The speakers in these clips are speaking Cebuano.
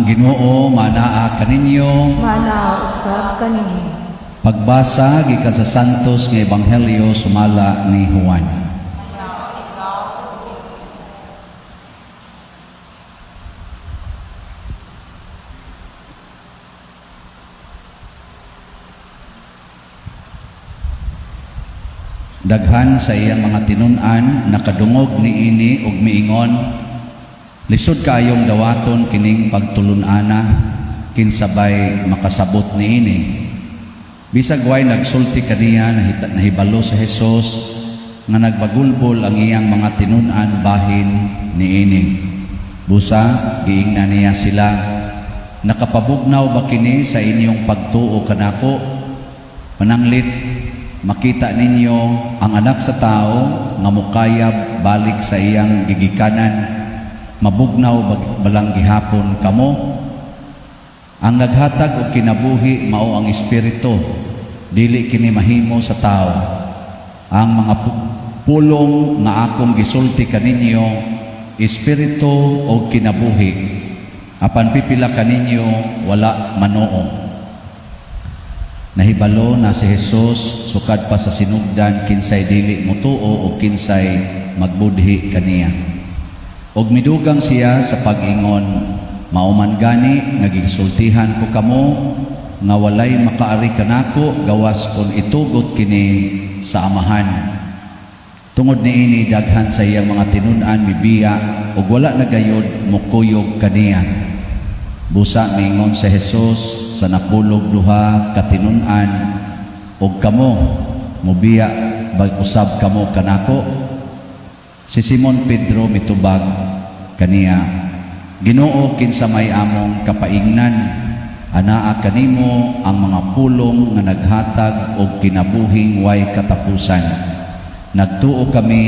Ang Ginoo manaa kaninyo. Manaa usab kaninyo. Pagbasa gikan sa Santos nga Ebanghelyo sumala ni Juan. Daghan sa iyang mga tinun-an nakadungog niini ug miingon, "Lisod kaayong dawaton kining pagtulun-ana, kinsa bay makasabot niini?" Bisag way nagsulti kaniya, nahibalo sa Jesus nga nagbagulbol ang iyang mga tinun-an bahin niini. Busa giingnan niya sila, "Nakapabugnaw ba kini sa inyong pagtuo kanako? Pananglit makita ninyo ang Anak sa Tao nga mukayab balik sa iyang gigikanan, mabugnaw balang gihapon kamo? Ang naghatag og kinabuhi mao ang Espiritu, dili kini mahimo sa tao. Ang mga pulong nga akong gisulti kaninyo, espiritu og kinabuhi. Apan pipila kaninyo wala manoo." Nahibalo na si Jesus sukad pa sa sinugdan kinsay dili motuo o kinsay magbudhi kaniya. Og midugang siya sa pag-ingon, "Mao man gani nga gisultihan ko kamo nga walay makaari kanako gawas kon itugot kini sa Amahan." Tungod niini, daghan sa iyang mga tinun-an mibiya ug wala na gayod mokuyog kaniya. Busa miingon si Jesus sa 12 ka tinun-an, "Og kamo, mubiya bag usab kamo kanako?" Si Simon Pedro mitubag kaniya, "Ginoo, kinsa may among kapaingnan? Anaa kanimo ang mga pulong nga naghatag og kinabuhing way katapusan. Nagtuo kami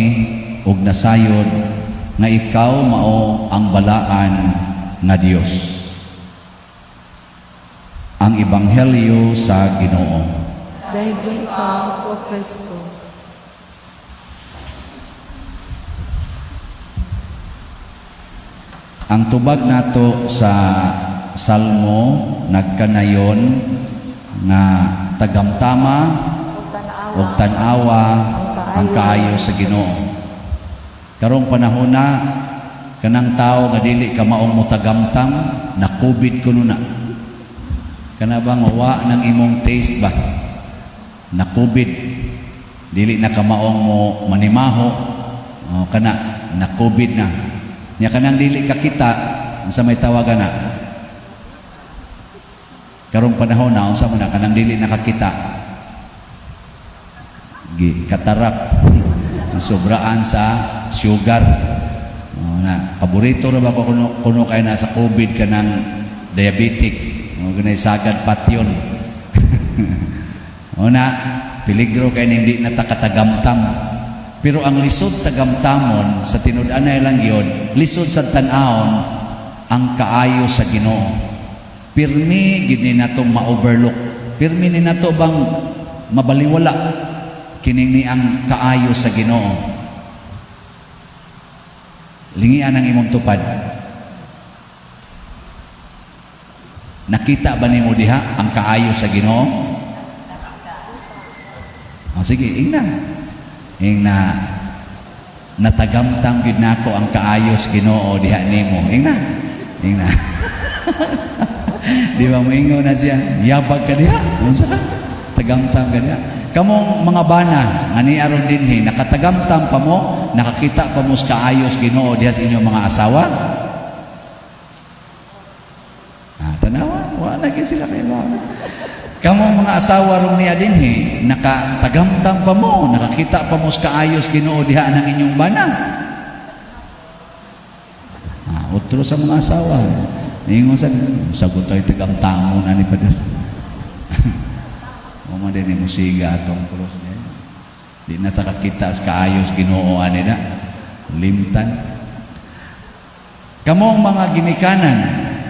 og nasayod nga ikaw mao ang Balaan nga Dios." Ang Ebanghelyo sa Ginoo. Daygon ikaw, O Kristo. Ang tubag nato sa Salmo nagkanayon nga tagamtama ug tan-awa ang kaayo sa Ginoo. Karong panahon na, kanang tao nga dili ka maong motagamtam, na COVID kuno na. Kana bang wa ng imong taste ba? Na COVID. Dili na ka maong mo manimaho. O, kana na COVID na. Nya kanang dili ka kita, unsa may tawagan na? Karong panahon na, unsa man na kanang dili nakakita? Gi katarak. Ang sobraan sa sugar. O, na, paborito ra ba ko kuno, kuno kay na sa COVID kanang diabetic. O, ganay sagad patyon. O na, peligro kay hindi na ta katagamtam. Pero ang lisod tagamtamon sa tinud-anay lang yun, lisod sa tan-awon ang kaayo sa Ginoo. Pirmi gid ni nato ma-overlook. Pirmi ni nato bang mabaliwala kining ni ang kaayo sa Ginoo. Lingian ang imong tupad. Nakita ba nimo diha ang kaayo sa Ginoo? Oh, sige, ingna. Ingna, natagamtam gid nako ang kaayos Ginoo diha nimo. Ingna. Ingna. Di ba moingon na siya, "Yabag ka diha. Unsa ka? Tagamtam ka diha." Kamong mga bana nga ni aron dinhi, nakatagamtam pa mo, nakakita pa mo sa kaayos Ginoo diha sa inyong mga asawa? Ah, tanawa, wala na gyud sila kay. Kamong mga asawa rong niya dinhi, nakatagamtam pa mo, nakakita pa mo sa kaayos Ginoo diha ng inyong bana? Ah, otro sa mga asawa. Ningon sa sagot ay tagamtamo na ni pader. Mo man din ni musiga atong cross niya. Di na ta kakita sa kaayos Ginoo ani na. Limtan. Kamong mga ginikanan,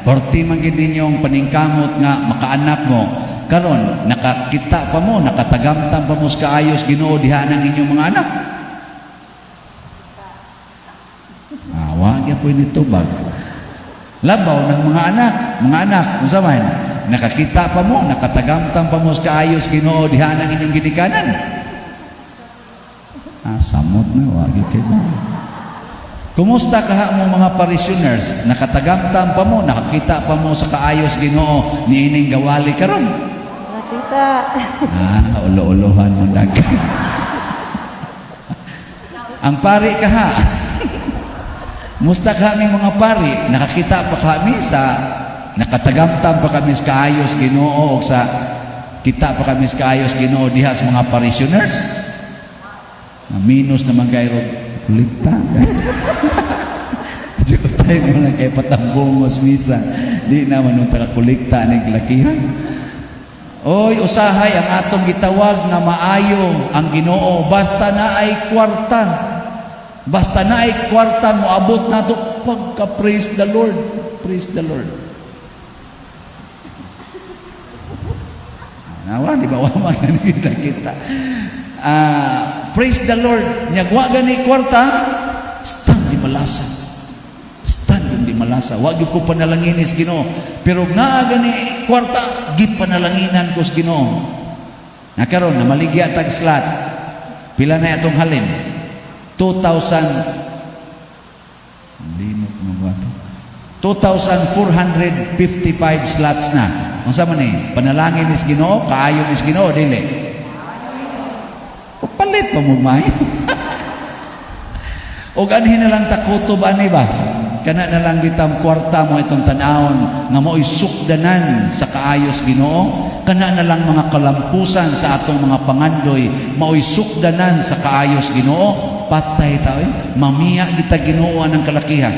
porti man gid ninyong paningkamot nga makaanak mo, karon nakakita pa mo, nakatagamtam pa mo sa kaayos Ginoo diha ng inyong mga anak? Ah, wa gyud po ni tubag. Labaw ng mga anak, mga anak, unsa man, nakakita pa mo, nakatagamtam pa mo sa kaayos Ginoo diha ng inyong ginikanan. Ah, samot na, wagi kay mo. Kumusta kaha mo mga parishioners? Nakatagamtam pa mo, nakakita pa mo sa kaayos Ginoo niining gawali karon? Nakita. Ah, ulo-ulohan mo nag. Ang pari kaha. Musta kami mga pari? Nakakita pa kami sa nakatagamtam pa kami sa kaayos Ginoo o sa kita pa kami sa kaayos Ginoo diha sa mga parishioners. Na minus naman kayo kulikta. Jutay mo lang kay patambongos misa. Di naman nung tagakulikta ni lakihan. Oy, usahay ang atong gitawag nga maayo ang Ginoo basta na ay kwarta. Basta na ay kwarta moabot nato pagka praise the Lord. Praise the Lord. Nawa, di ba wa man kita kita. Ah, praise the Lord. Nya wa gani kwarta, stand di malasa. Stand di malasa. Wa gyud ko panalangin sa Ginoo. Pero naa gani kwarta, gipanalanginan ko sa Ginoo. Na karon namaligya tag slot. Pila na atong halin? 2,000 limot mo ba to? 2,455 slots na. Unsa man ni? Panalangin is Ginoo, kaayo is Ginoo, dili. Palit pa mo may. Og anhin na lang takutob ani ba? Kana na lang bitam kwarta mo itong tan-awon nga mao'y sukdanan sa kaayos Ginoo. Kana na lang mga kalampusan sa atong mga pangandoy mao'y sukdanan sa kaayos Ginoo. Patay ta oy. Mamiya kita Ginoo ang kalakihan.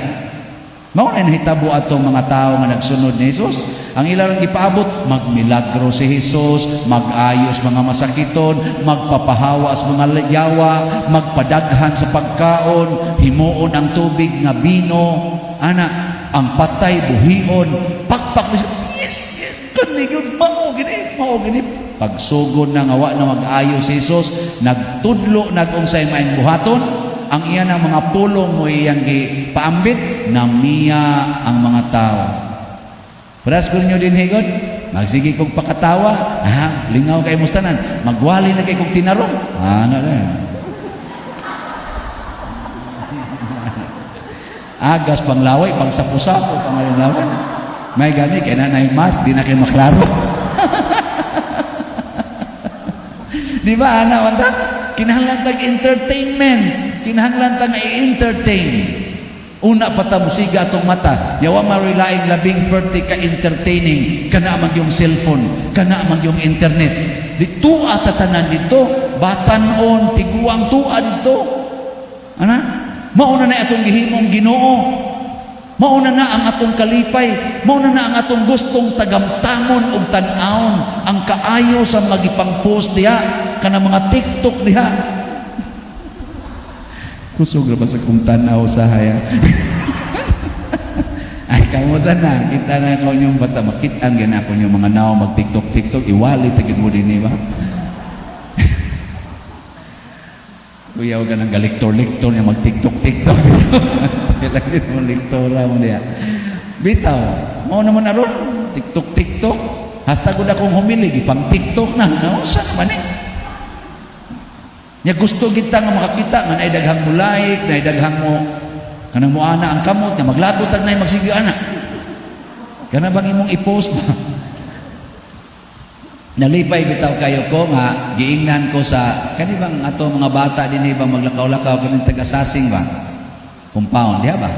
Mao na nahitabo atong mga tao nga nagsunod ni Jesus. Ang ilang gipaabot, magmilagro si Jesus, mag-ayos mga masakiton, magpapahawa sa mga yawa, magpadaghan sa pagkaon, himuon ang tubig nga bino, ana, ang patay buhion, pakpak ni yes, yes, kani gyud mao gini, mao gini. Pagsugod na nga wa na mag-ayo si Jesus, nagtudlo nag-unsay maayong buhaton, ang iya ng mga pulong mo iyang gipaambit, namiya ang mga tao. Paras ko ninyo din higod, magsige kong pakatawa, ha, lingaw kay mustanan, magwali na kay kong tinarong. Ano na. Agas panglaway, pangsapo-sapo, pangalaway. May gani, kaya na yung mask, di na kayo maklaro. Di ba, ana, wanda? Kinahanglan tag entertainment. Kinahanglan tag i-entertain. Una pa ta musiga atong mata. Yawa marilaing labing perti ka entertaining kana man yung cellphone, kana man yung internet. Dito atatanan dito, batan-on, tiguang tuwa dito. Ana? Mauna na atong gihimong Ginoo. Mauna na ang atong kalipay, mauna na ang atong gustong tagamtamon og tan-awon, ang kaayo sa magipang-post diha kana mga TikTok diha. Kusog ra ba sa kung tan-aw sa haya? Ay, kamusta na? Kita na ako niyong bata. Makitaan gana ako niyong mga nao mag-TikTok, TikTok. Iwali, tagin mo din, ba? Kuya, huwag ka ng galiktor-liktor niya mag-TikTok, TikTok. Lagi mo liktora mo niya. Bitaw, mao naman aron TikTok, TikTok. Hasta gud akong humilig, ipang TikTok na. Nausa naman eh. Nya gusto kita nga makakita nga naay daghang mo like, naay daghang mo kanang moana ang kamot nga maglagot tag naay magsige ana. Kana bang imong i-post ba? Nalipay bitaw kayo ko nga giingnan ko sa kani bang ato mga bata dinhi ba maglakaw-lakaw kaning taga-sasing ba? Compound diha ba?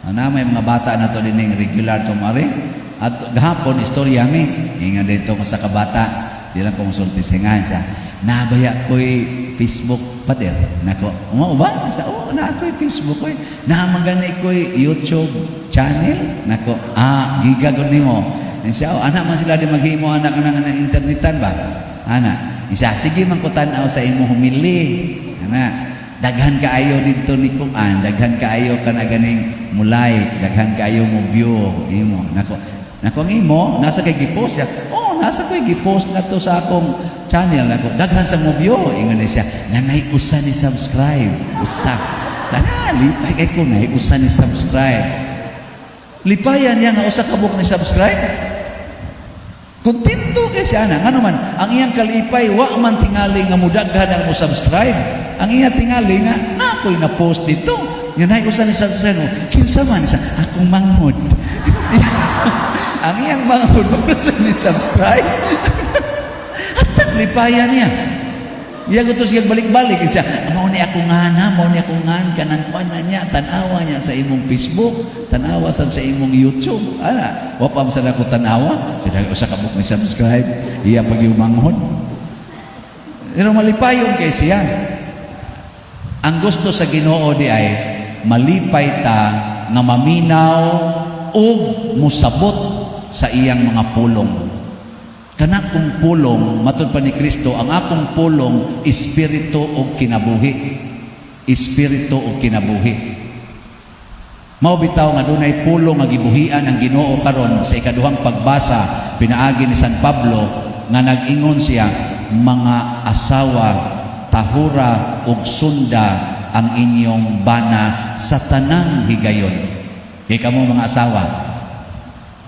Ana may mga bata na to dinhi regular to mare. At gahapon istorya mi ingan dito ko sa kabata di lang ko musulti singahan siya. Nabaya ko'y Facebook pader. Nako, mao ba? Sa oo, na ako'y Facebook ko'y. Naman gani ko'y YouTube channel. Nako, ah, giga gud nimo. Siya, oh, anak man sila di maghimo anak kanang ng internetan ba? Ana, isa sige man ko tan-aw sa imo humili. Ana, daghan kaayo didto ni kuan, daghan kaayo kana ganing mo like, daghan kaayo mo view imo. Nako, nako ang imo nasa kay gipost siya. Oh, nasa ko'y gipost na to sa akong channel nako. Daghan sa mo view ingon ni siya. Nanay usa ni subscribe. Usa. Sana lipay kay ko nay usa ni subscribe. Lipayan niya nga usa ka buok ni subscribe. Kontento kay siya na. Ngano man, ang iyang kalipay, wa man tingali nga mudaghan ang mo subscribe. Ang iya tingali nga, na ako'y na-post dito. Nga naay usa ni subscribe mo, kinsa man sa akong manghod. Ang iyang manghod mo sa ni subscribe. Hasta lipayan niya. Iya gusto siya balik-balik siya. Mao ni ako nga na, mao ni ako ngan kanang kuan na niya, tan-awa niya sa imong Facebook, tan-awa sab sa imong YouTube. Ana, wa pa man sa ko tan-awa. Kaya usa ka buok ni subscribe, iya pag manghod. Pero malipayon kay siya. Ang gusto sa Ginoo di ay malipay ta nga maminaw ug musabot sa iyang mga pulong. Kana kong pulong, matud pa ni Kristo, ang akong pulong, espiritu ug kinabuhi. Espiritu ug kinabuhi. Mao bitaw nga dunay pulong nga gibuhian ang Ginoo karon sa ikaduhang pagbasa pinaagi ni San Pablo nga nag-ingon siya, mga asawa, tahura ug sunda ang inyong bana sa tanang higayon. Kay kamo mga asawa,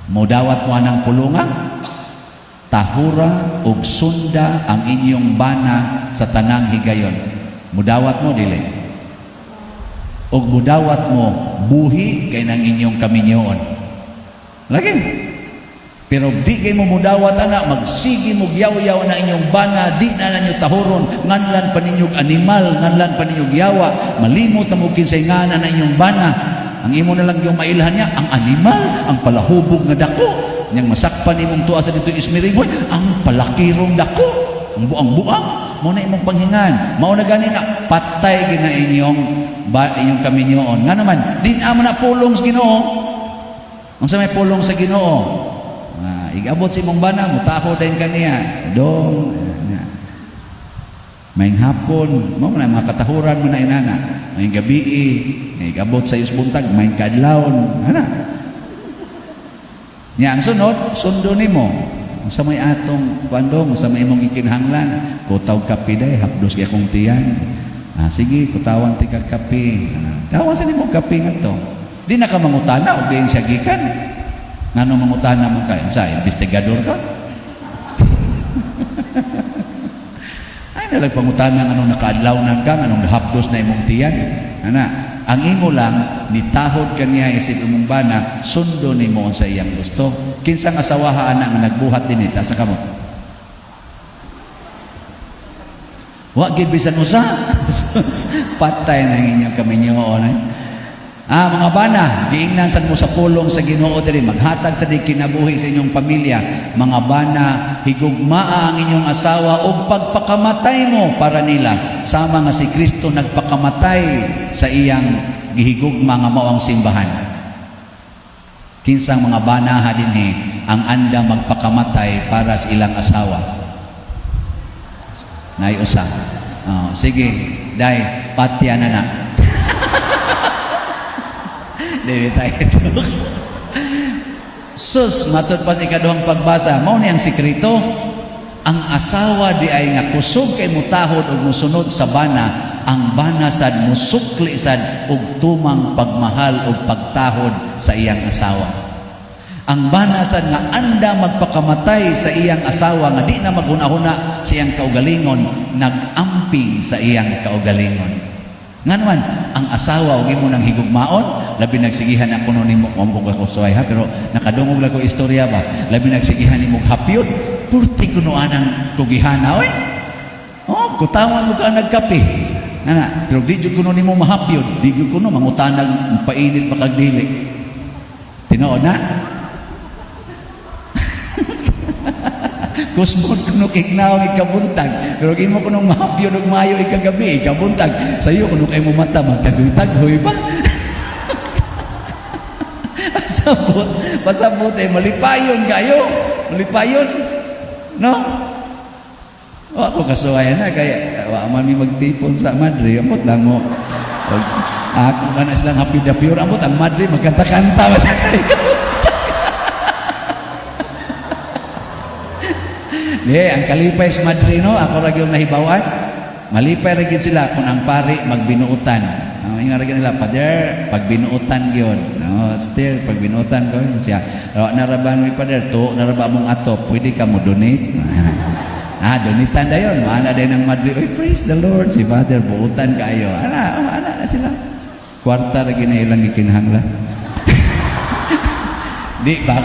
modawat mo anang pulungan, tahura ug sunda ang inyong bana sa tanang higayon. Mudawat mo dili? Ug mudawat mo, buhi kay nang inyong kaminyoon. Lagi. Pero di kay mo mudawat ana, magsige mo yaw-yaw na inyong bana, di na ninyo tahuron, nganlan pa ninyong animal, nganlan pa ninyong yawa, malimot na mo kinsay ngana na inyong bana. Ang imo na lang yung mailhan niya, ang animal, ang palahubog nga dako, niyang masakpan imong tuwa sa dito ismiring, hoy, ang palakirong dako, ang buang-buang, mao na imong panghingan, mao na gani na, patay gina inyong ba, inyong kaminyoon. Nga naman, di na mo na pulong sa Ginoo. Unsa may pulong sa Ginoo? Ah, igabot sa imong bana, mutaho din kaniya. Dong, na. Maayong hapon, mao na mga katahuran mo na inana. Maayong gabi, igabot sa iyos buntag, maayong kaadlawon, ana. Nya ang sunod, sundo nimo. Sa may atong pandong, sa may imong ikinahanglan, kutaw kape day, hapdos kay akong tiyan. Ah, sige, kutawan ti kag kape. Ah, tawan sa nimo kape nga to. Di na ka mangutana og diin siya gikan. Ngano mangutana man kay? Unsa, investigador ka? Ay nalag pangutana nganong nakaadlawnan ka, nganong hapdos na imong tiyan. Ana, ang imo lang nitahod kaniya isip imong bana, sundo nimo sa iyang gusto. Kinsang asawaha ana nga nagbuhat dinhi ta sa kamot? Wa gid bisan usa. Patay na ang inyong kaminyoon. Eh? Ah, mga bana, giingnan sad mo sa pulong sa Ginoo diri, maghatag sa di kinabuhi sa inyong pamilya. Mga bana, higugmaa ang inyong asawa ug pagpakamatay mo para nila, sama nga si Kristo nagpakamatay sa iyang gihigugma nga mao ang simbahan. Kinsang mga bana ha dinhi ang anda magpakamatay para sa ilang asawa? Nay usa. Oh, sige, dai patya na na. Dili tayo joke. Sus, matud pa sa ikaduhang pagbasa, mao ni ang sikreto. Ang asawa di ay nga kusog kay mutahod og musunod sa bana, ang bana sad musukli sad og tumang pagmahal og pagtahod sa iyang asawa. Ang bana sad nga anda magpakamatay sa iyang asawa nga di na maghuna-huna sa iyang kaugalingon, nag-amping sa iyang kaugalingon. Nganman, ang asawa og imo nang higugmaon, labi nagsigihan ako no nimo, wa mo ko suway ha, pero nakadungog lang ko istorya ba, labi nagsigihan nimo hapyod, purti kuno anang kugihana oy. Oh, kutawan mo ka nagkape. Ana, pero di jud kuno nimo mahapyod, di jud kuno mangutanag painit pa kag dili. Tinuod na? Kusmod kuno kignaw ikabuntag, pero imo kuno mahapyod og maayo ikagabi, ikabuntag. Sayo kuno kay mo mata magtaghoy-taghoy pa. Pasabot, pasabot eh malipayon kayo, malipayon. No? Wa ko kasuwayan na kaya wa man mi magtipon sa madre, amot lang mo. Ako ka na silang happy the pure, amot ang madre magkanta-kanta ba siya. Di, ang kalipay sa madre no, ako ra gyud nahibawan. Malipay ra gyud sila kung ang pari magbinuotan. Ang ingon ra gyud nila, Father, pagbinuotan gyud. Oh, still pag binutan ko siya. Oh, naraban mi, Pader, to naraba mong atop, pwede ka mo donate. Ah, donetan dayon, maana din ang madre. Oy, praise the Lord, si Father buutan kaayo. Ana, oh, ana na sila. Kwarta ra gina ilang gikinahanglan. Di ba?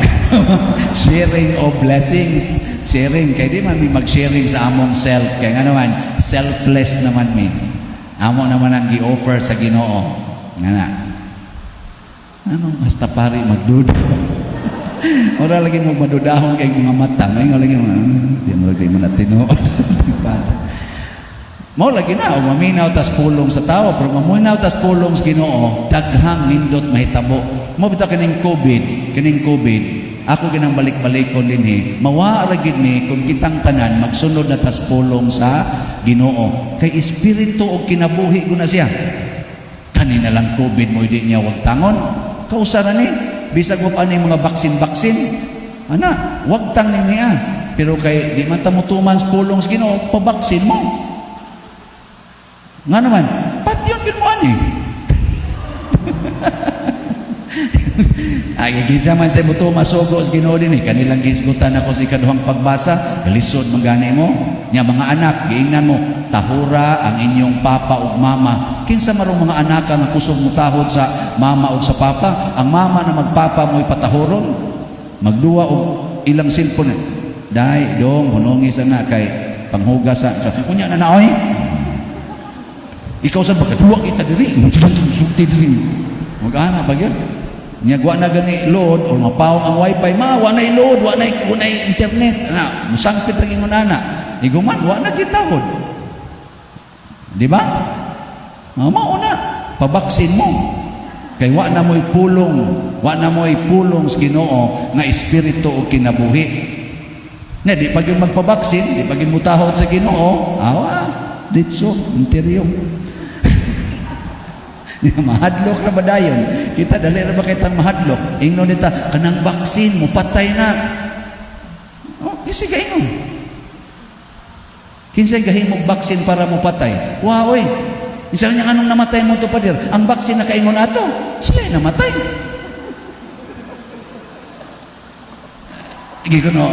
Sharing of blessings. Sharing. Kay di man mi mag-sharing sa among self. Kay nga naman, selfless naman mi. Amo naman ang gi-offer sa Ginoo. Nga na. Ano, hasta pari magduda. Ora lagi mo madudahon kay mga mata. May nga lagi mo, ah, di mo lagi mo na tinuod sa Father. Mao lagi na, o maminaw tas pulong sa tao, pero maminaw tas pulong sa Ginoo, daghang nindot mahitabo. Mao bitaw kining COVID, ako ginang balik-balikon dinhi, mawa ra gid ni kung kitang tanan magsunod na tas pulong sa Ginoo. Kay espiritu og kinabuhi ko na siya. Kanina lang COVID mo di niya wag tangon. Kausa ra ni, bisag wa pa ni mga baksin-baksin. Ana, wag tang ni niya. Pero kay di man ta motuman sa pulong sa Ginoo, pabaksin mo. Nga naman, patyon gid mo ani. Ay, kinsa man sa buto masugo sa Ginoo dinhi, kanilang gisgutan ako sa ikaduhang pagbasa, lisod man gani mo. Nya mga anak, giingnan mo, tahura ang inyong papa ug mama. Kinsa marong mga anak nga kusog mo tahod sa mama ug sa papa? Ang mama na magpapa mo'y patahuron. Magduwa og ilang cellphone. Dai, dong, hunongi sana kay panghugas sa. Unya na naoy. Ikaw sa pagkaduwa kita diri, sulti diri. Mag-ana pa gyud. Nya wa na gani load or mapawong ang wifi, ma wa na load, wa na internet. Na, musangpit ra ingon ana. Iguman wa na gitahod. Di ba? Mao na, pabaksin mo. Kay wa na mo'y pulong, wa na mo'y pulong sa Ginoo nga espiritu og kinabuhi. Na di pa gyud magpabaksin, di pa gyud mutahod sa Ginoo, awa, ditso, interior. Mahadlok na ba dayon? Kita dali ra ba kitang mahadlok? Ingnon nita kanang baksin mo patay na. Oh, kasi kaingon. Kinsay gahimog baksin para mo patay? Wa oy. Isa niya anong namatay mo to, pader? Ang baksin na kaingon ato, sila namatay. Gikuno,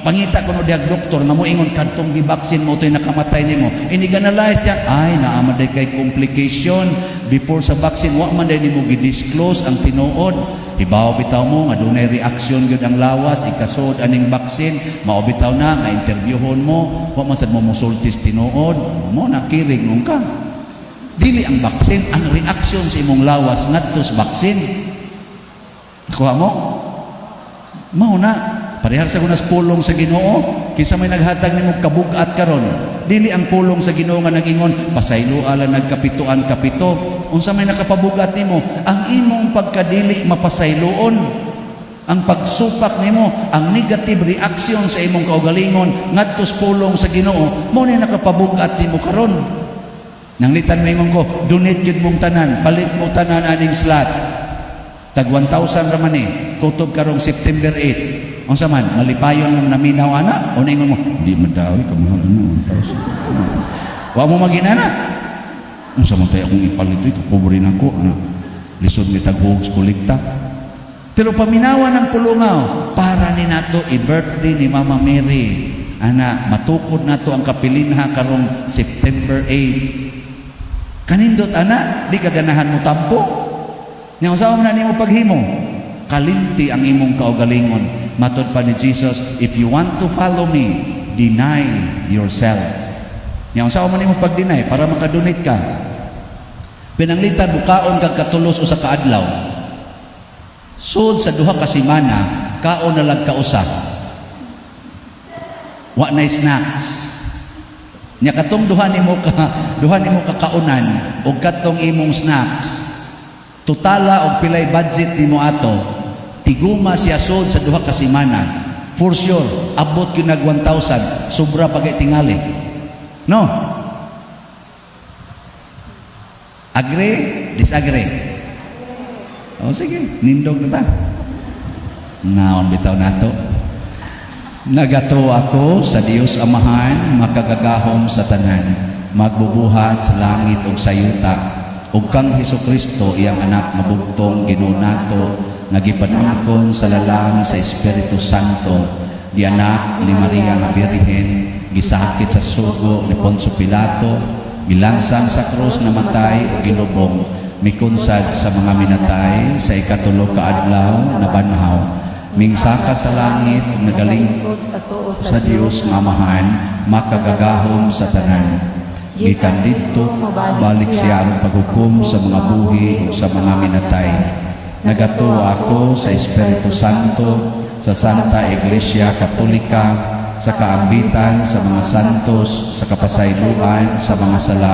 pangita ko no diag doktor nga moingon kadtong gibaksin mo to'y nakamatay nimo. Iniganalize niya, ay naa man day kay complication before sa vaccine, wa man day nimo gi-disclose ang tinuod. Hibaw bitaw mo nga dunay reaction gyud ang lawas ikasod aning vaccine, mao bitaw na nga interviewhon mo, wa man sad mo mosultis tinuod, mo na kirig nung ka. Dili ang vaccine, ang reaction sa imong lawas ngadto sa vaccine. Nakuha mo? Mao na. Parehar sa kunas pulong sa Ginoo, kinsa may naghatag nimo kabug-at karon. Dili ang pulong sa Ginoo nga nag-ingon, pasayloa lang nagkapituan kapito. Unsa may nakapabugat nimo? Ang imong pagkadili mapasayloon. Ang pagsupak nimo, ang negative reaction sa imong kaugalingon ngadto sa pulong sa Ginoo, mao ni nakapabugat nimo karon. Nanglitan mo ingon ko, donate gyud mong tanan, palit mo tanan aning slot. Tag 1,000 ra man eh, kutob karong September 8. Unsa man, malipayon mong naminaw ana, o naingon mo, di man daw, kamahal ano, 1,000. Wa mo maginana. Unsa man tayo akong ipalit, uy, kapobre na ko, ano, lisod mi taghuog sa kolekta. Pero paminawan ng pulungaw, para ni nato i-birthday ni Mama Mary. Ana, matukod nato ang kapilinha karong September 8. Kanindot ana, di ka ganahan mo tampo. Nya unsa man na nimo paghimo? Kalimti ang imong kaugalingon. Matod pa ni Jesus, if you want to follow me, deny yourself. Nya unsa man nimo pag-deny para makadonate ka? Pinanglitan mukaon kag katulos usa ka adlaw. Sud sa duha ka semana, kaon na lang ka usa. Wa nay snacks. Nya katong duha nimo ka kaunan og katong imong snacks. Totala og pilay budget nimo ato, tiguma siya sud sa duha ka semana. For sure, abot gyud nag 1,000, sobra pa kay tingali. No? Agree? Disagree? O sige, nindog na ta. Naon bitaw nato. Nagato ako sa Dios Amahan, makagagahom sa tanan, magbubuhat sa langit ug sa yuta, Ug kang Hesukristo, iyang Anak nga bugtong Ginoo nato, nga gipadamkon sa lalang sa Espiritu Santo, gianak ni Maria nga Birhen, gisakit sa sugo ni Poncio Pilato, gilansang sa krus, namatay ug gilubong, mikunsad sa mga minatay, sa ikatulo ka adlaw nabanhaw, mingsaka sa langit ug nagalingkod sa tuo sa Dios nga Amahan, makagagahom sa tanan. Gikan didto balik siya aron paghukom sa mga buhi ug sa mga minatay. Nagatuo ako sa Espiritu Santo, sa Santa Iglesia Katolika, sa kaambitan sa mga santos, sa kapasayloan sa mga sala,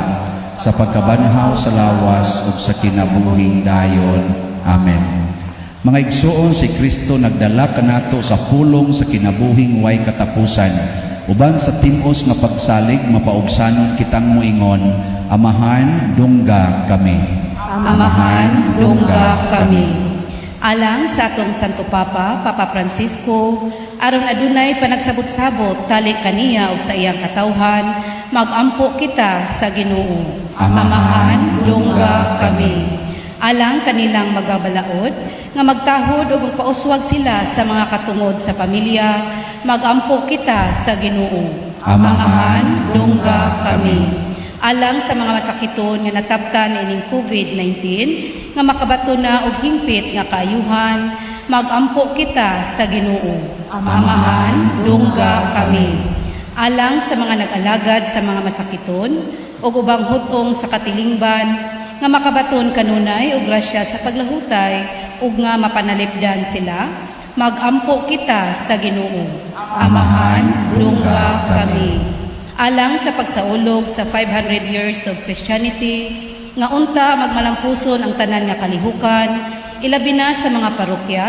sa pagkabanhaw sa lawas ug sa kinabuhing dayon. Amen. Mga igsuon, si Kristo nagdala kanato sa pulong sa kinabuhing way katapusan. Uban sa timos nga pagsalig, mapaubsanon kitang moingon, "Amahan, dungga kami." Amahan, dungga kami. Alang sa atong Santo Papa, Papa Francisco, aron adunay panagsabot-sabot tali kaniya ug sa iyang katawhan, magampo kita sa Ginoo. Amahan, dungga kami. Alang kanilang magabalaod, nga magtahod ug magpauswag sila sa mga katungod sa pamilya, magampo kita sa Ginoo. Amahan, dungga kami. Alang sa mga masakiton nga nataptan ining COVID-19 nga makabato na og hingpit nga kaayuhan, magampo kita sa Ginoo. Amahan, dungga kami. Alang sa mga nag-alagad sa mga masakiton ug ubang hutong sa katilingban nga makabaton kanunay og grasya sa paglahutay ug nga mapanalipdan sila, magampo kita sa Ginoo. Amahan, dungga kami. Alang sa pagsaulog sa 500 years of Christianity, nga unta magmalampuson ang tanan nga kalihukan, ilabi na sa mga parokya,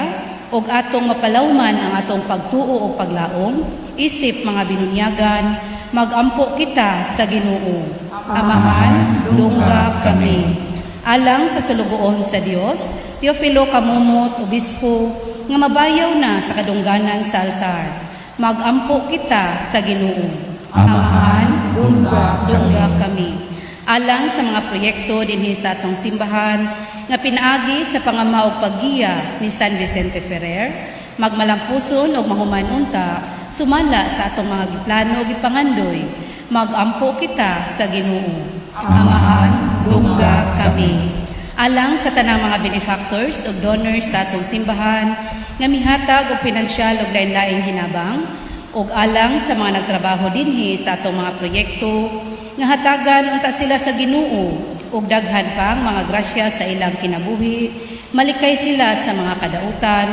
ug atong mapalawman ang atong pagtuo ug paglaom, isip mga binunyagan, magampo kita sa Ginoo. Amahan, dungga kami. Alang sa sulugoon sa Dios, Teofilo Camomot, Obispo, nga mabayaw na sa kadungganan sa altar, magampo kita sa Ginoo. Amahan, dungga kami. Dungga kami. Alang sa mga proyekto dinhi sa atong simbahan nga pinaagi sa pangama ug paggiya ni San Vicente Ferrer, magmalampuson ug mahuman unta sumala sa atong mga giplano ug gipangandoy, magampo kita sa Ginoo. Amahan, dungga kami. Alang sa tanang mga benefactors ug donors sa atong simbahan nga mihatag og pinansyal ug lain-laing hinabang, ug alang sa mga nagtrabaho dinhi sa atong mga proyekto nga hatagan unta sila sa Ginoo ug daghan pang mga grasya sa ilang kinabuhi, malikay sila sa mga kadautan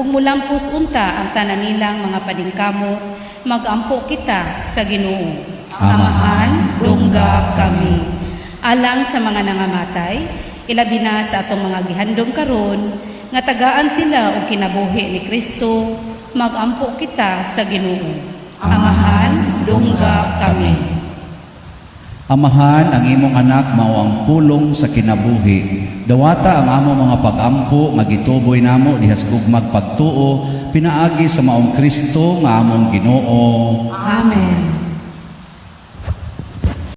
ug mulampos unta ang tanan nilang mga paningkamot, magampo kita sa Ginoo. Amahan, dungga kami. Alang sa mga nangamatay, ilabi na sa atong mga gihandom karon nga tagaan sila og kinabuhi ni Kristo, magampo kita sa Ginoo. Amahan, dungga kami. Amahan, ang imong Anak mao ang pulong sa kinabuhi. Dawata ang among mga pagampo nga gituboy namo diha sa gugmag pagtuo pinaagi sa maong Kristo nga among Ginoo. Amen.